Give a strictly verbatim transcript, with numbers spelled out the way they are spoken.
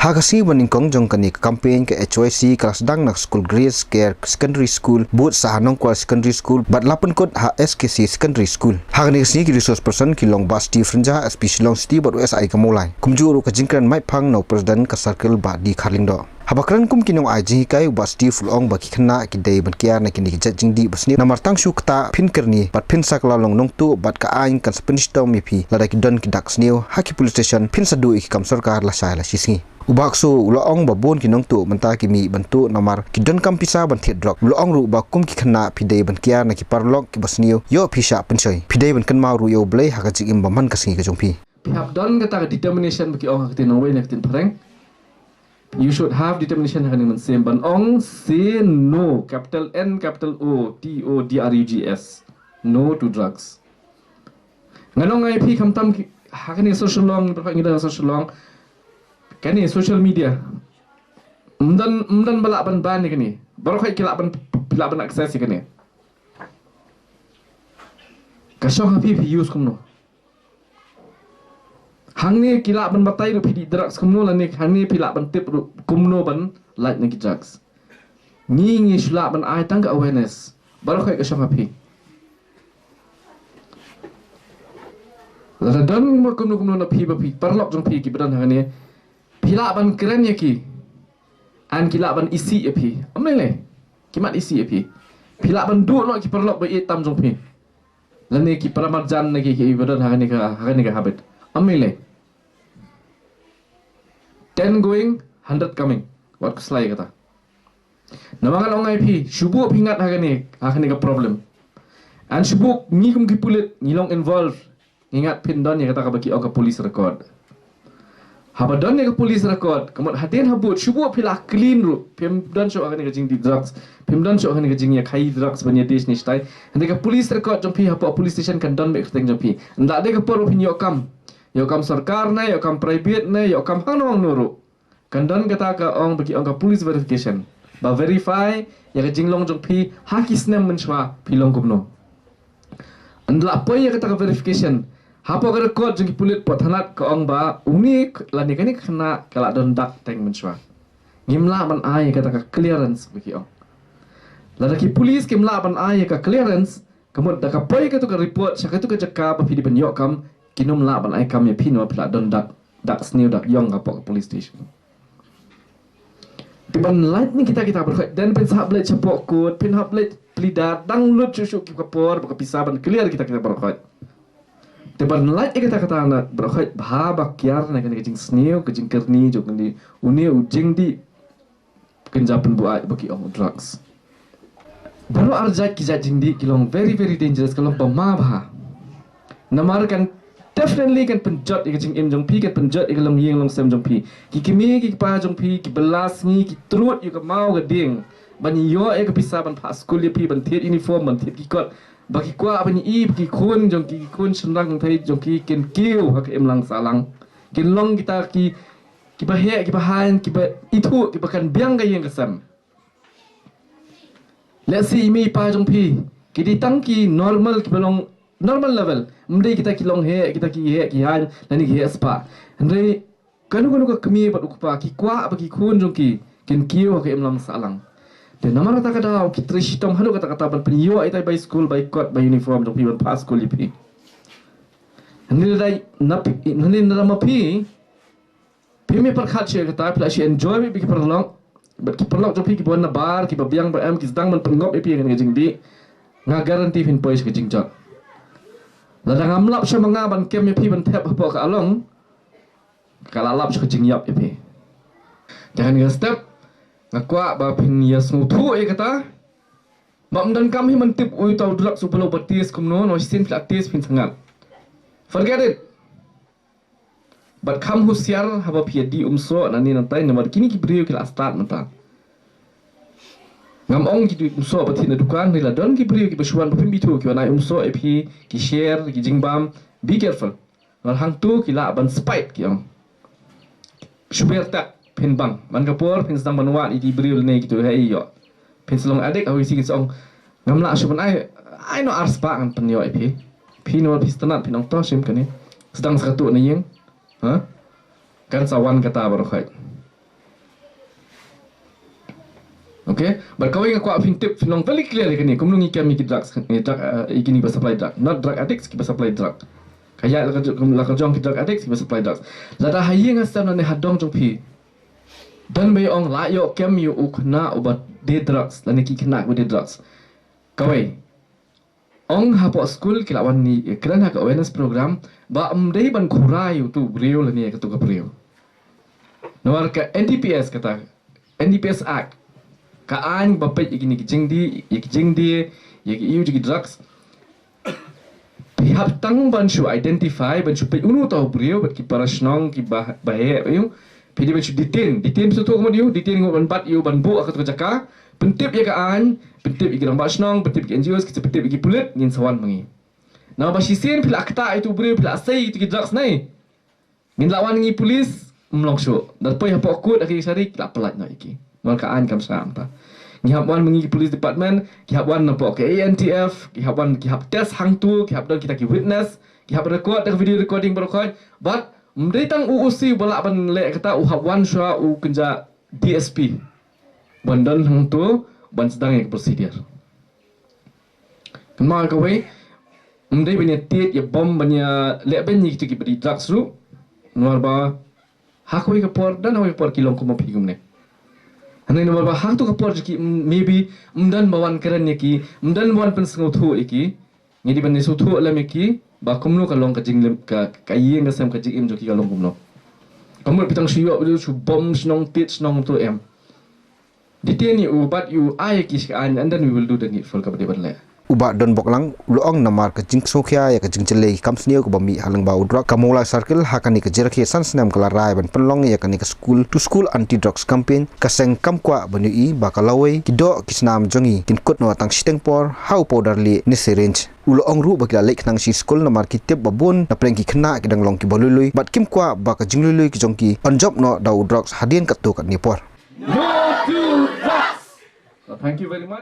Ha ka sngi ba nyngkong jong kane ka campaign, ka H Y C ka la sdang na skul Grace Care Secondary School, bud sa ha Nongkwar Secondary School bad la pynkut ha S K C Secondary School. Ha kane ka sngi ki resource person ki long Bah Steve Rynjah, S P Shillong City bad u S I ka Mawlai. Kumjuh ruh ka jingkren mike phang na u president ka circle Bah D Kharlyngdoh. Haba kren kum ki nongai jinghikai, u Bah Steve u la ong ba ki khynnah ki dei ban kiar na kine ki jait jingdih basniew namar tang shu ktah phin kyrni bad phin sa kylla long nongtuh bad ka aiñ kan sa pynshitom ïa phi lada ki don ki dak sniew ha ki police station, phin sa duh ïa ki kam sorkar lashai lashisngi. U Bah Kso u la ong ba bun ki nongtuh mynta ki mih ban tuh namar ki donkam pisa ban thied drok. U la ong ruh ba kum ki khynnah phi dei ban kiar na ki paralok kiba sniew, ïoh phi shah pynshoi. Phi dei ban kynmaw ruh ïa U Blei ha ka jingim ba man ka sngi ka jong phi. Phi hap don kata ka determination ba ki ong ha ka ktien nongwei ne ka ktien phareng. You should have determination ha kane ka mynsiem ban ong say no, capital N, capital O, T O D R U G S. No to drugs. Ngan ong ïa phi, khamtam ki, ha kane social long, ba ngi don social long. Kane social media. Ym don, ym don ba lah ban ban ïa kane. Baroh khoit ki lah ban, lah ban access ïa kane. Ka shong ha phi, phi use kumno. Hangne ki lah ban batai ruh phi dih drugs kumno, lane hangne phi lah ban tip ruh kumno ban lait na ki drugs. Ngi, ngi shu lah ban ai tang ka awareness. Baroh khoit ka shong ha phi. Lada don kumno kumno na phi, ba phi paralok jong phi kiba don hangne, phi lah ban kren ïa ki. An ki lah ban isih ïa phi. Ym lei lei. Ki mat isih ïa phi. Phi lah ban duh noh ki paralok ba ïeit tam jong phi. Lane ki paramarjan na ki, kiba don ha kane ka, ha kane ka habit. Ym lei lei. Ten going, hundred coming. Wat khuslai kata. Namar ngan ong ïa phi, shu buh phi ngat ha kane, ha kane ka problem. An shu buh ngi kum ki pulit ngi long involved. Ngi ngat phin don ïa kata kaba ki ong ka police record. Haba don ïa ka police record, ka mut hadien habud, shu buh phi la clean ruh, phim don shuh ha kane ka jingdih drugs, phim don shuh ha kane ka jingïakhai drugs ban ïadei shane shatai. Hynrei ka police record jong phi hapoh police station kan don beit kyrteng jong phi. Ynda dei ka por ba phin ïoh kam, ïoh kam sorkar ne, ïoh kam private ne, ïoh kam hangno hangno ruh, kan don kata ka ong ba ki ong ka police verification. Ba verify ïa ka jinglong jong phi ha ki snem mynshuwa phi long kumno. Ynda la poi ïa kata ka verification, hapoh ka record jong ki pulit poh thanat ka ong ba une k-, lane kane ka khynnah ka la don dak teng mynshuwa. Ngim lah ban ai ïa kata ka clearance ba ki ong. Lada ki police kim lah ban ai ïa ka clearance, ka mut da ka poi katu ka report sha katu ka jaka ba phi dei ban ïoh kam, kin ym lah ban ai kam ïa phi namar phi la don dak, dak sniew dak ïong hapoh ka police station. Te ban lait na kita kita baroh khoit, dang phin sa hap leit shapoh court, phin hap leit pleader, dang lut shuh shuh ki ka por bad ka pisa ban clear kita kita baroh khoit. Te ban lait ïa kita kita na baroh khoit, bha ba kiar na kane ka jingsniew, ka jingkyrni jong kane une u jingdih kynja pynbuaid ba ki ong drugs. Baroh ar jait ki jait jingdih ki long very, very dangerous, ka long ba ma bha. Namar kan definitely kan pynjot ïa ka jingim jong phi, kan pynjot ïa ka longïing longsem jong phi. Ki kmie ki kpa jong phi kiba la sngi ki trud ïa ka maw ka dieng ban ïoh ïa ka pisa ban phah skul ïa phi, ban thied uniform, ban thied ki kot. Ba ki kwah ban ïohi ba ki khun jong ki, ki khun shynrang kynthei jong ki kin kiew ha ka imlang sahlang. Kin long kita ki, kiba heh, kiba haiñ, kiba ithuh, kiba kan biang ka ïing ka sem. Lehse i mei i pa jong phi ki dei tang ki normal, kiba long normal level. Ym dei kita ki long heh, kita ki heh ki haiñ lane ki heh spah. Hynrei kano kano ka kmie bad u kpa ki kwah ba ki khun jong ki kin kiew ha ka imlang sahlang. Te namar kata ka daw ki trei shitom haduh katta katta ban pynïoh ïa itai bai skul, bai kot, bai uniform jong phi ban phah skul ïa phi. Hynrei lada na phi, hynrei lada ma phi, phim ïa pyrkhat shuh ïa kata, phi la shu enjoy beit bad ki paralok. Bad ki paralok jong phi kiba wan na bar, kiba biang ba em, ki sdang ban pynngop ïa phi ha kane ka jingdih. Nga guarantee phin poi sha ka jingjot. Lada ngam lap shuh ma nga ban kem ïa phi ban thep hapoh ka along, ka la lap sha ka jingïap ïa phi. Te ha kane ka step nga kwah ba phin ïa sngewthuh ïa kata. Ba ym donkam hi ban tip uta u drugs uba la ba test kumno, no shisien phi la test phin sa ngat. Forget it. Bad kham husiar haba phi ïa dih umsoh nangne nantai, namar kine ki briew ki la start mynta. Ngam ong ki dih umsoh ba thied na dukan, hynrei la don ki briew kiba shu wan ba phim ithuh, ki wan ai umsoh ïa phi, ki share ki jingbam. Be careful. Namar hangto ki lah ban spite ki ong. Shu ber tak phin bang. Man ka por phin sdang ban wad ïa ki briew lane kito ha ïoh. Phin sa long addict, ha wi sien kin sa ong, ngam lah shuh ban ai, ai noh ar spah ngan pynïoh ïa phi. Phi namar phi sngewtynnat phin ong to shim kane. Sdang sa ka tuh na ïing. Ha? Kan sa wan kata baroh khoit. Okay, bad kawei nga kwah phin tip, phin long very clear ïa kane, kumno ngi kem ïa ki drugs, ïa ki drug, eh, ïa kine ba supply drug, not drug addicts, ki ba supply drug. Ka ïa la ka jong, la ka jong ki drug addicts, ki ba supply drugs. Lada ha ïing ha sem lane ha dong jong phi, don ba ong lah ïoh kem ïa u khynnah uba die drugs lane ki khynnah ba die drugs. Kawei, ong hapoh skul ki la wan ïakren ha ka awareness program ba ym dei ban khura ïa utu u briew lane ïa katu ka briew. Namar ka N D P S kata, N D P S Act, ka aiñ ba peit ïa kine ki jingdie, ïa ki jingdie, ïa ki ïa ki drugs. Phi hap tang ban shu identify, ban shu peit uno uta u briew bad ki para shnong ki ba, ba heh ïa u. Phi dei ban shu detain, detain phi sngewthuh kumno ïa u, detain ngi ban bat ïa u ban buh ha katu ka jaka. Pyntip ïa ka aiñ, pyntip ïa ki rangbah shnong, pyntip ïa ki N G Os, ki pyntip ïa ki pulit, ngin sa wan ma ngi. Namar ba shisien phi la ktah ïa utu u briew, phi la sei ïa kitu ki drugs ne. Ngin la wan ngi police, ym long shuh. Da poi hapoh court ha ki shari, ki la pyllait noh ïa ki. Namar ka aiñ kam shah mynta. Ngi hap wan ma ngi ki police department, ki hap wan napoh ka A N T F, ki hap wan, ki hap test hangtu, ki hap don kita ki witness, ki hap record da ka video recording baroh khoit. Bad ym dei tang u O C ba lah ban leh kata, u hap wan shuwa u kynja D S P ban don hangtu ban sdang ïa ka procedure. Kynmaw kawei, ym dei ban ïa tied ïa bom ban ïa leh beiñ ïa kitu ki ba die drugs ruh. Namar ba ha kawei ka por, don ha kawei ka por ki long kum ma phi kumne. Hangne namar ba ha katu ka por jong ki, maybe ym don ba wan kren ïa ki, ym don ba wan pynsngewthuh ïa ki. Ngi dei ban ïa sngewthuh lem ïa ki ba kumno ka long ka jingim, ka, ka ïing ka sem, ka jingim jong ki ka long kumno. Ka mut phi tang shu ïoh, shu bom shnong, tied shnong, to em. Detain ïa u bad ïa u ai ïa ki sha ka aiñ, and then we will do the needful kaba dei ban leh. U Bah Donboklang u la ong namar ka jingsngewkhia ïa ka jingjyllei kam sniew kaba mih ha lyngba u drug ka Mawlai Circle ha kane ka jingrakhe san snem ka la rai ban pynlong ïa kane ka school to school anti drugs campaign, ka seng kam kwah ban ïohi ba ka lawei ki doh ki snam jong ngi kin kut noh tang shiteng por ha u powder lieh ne syringe. U la ong ruh ba ki la leit khnang sha skul namar ki tip ba bun na pdeng ki khynnah ki dang long kiba lui lui bad kim kwah ba ka jinglui lui ki jong ki yn jop noh da u drugs hadien katto katne por. No to drugs. So, thank you very much.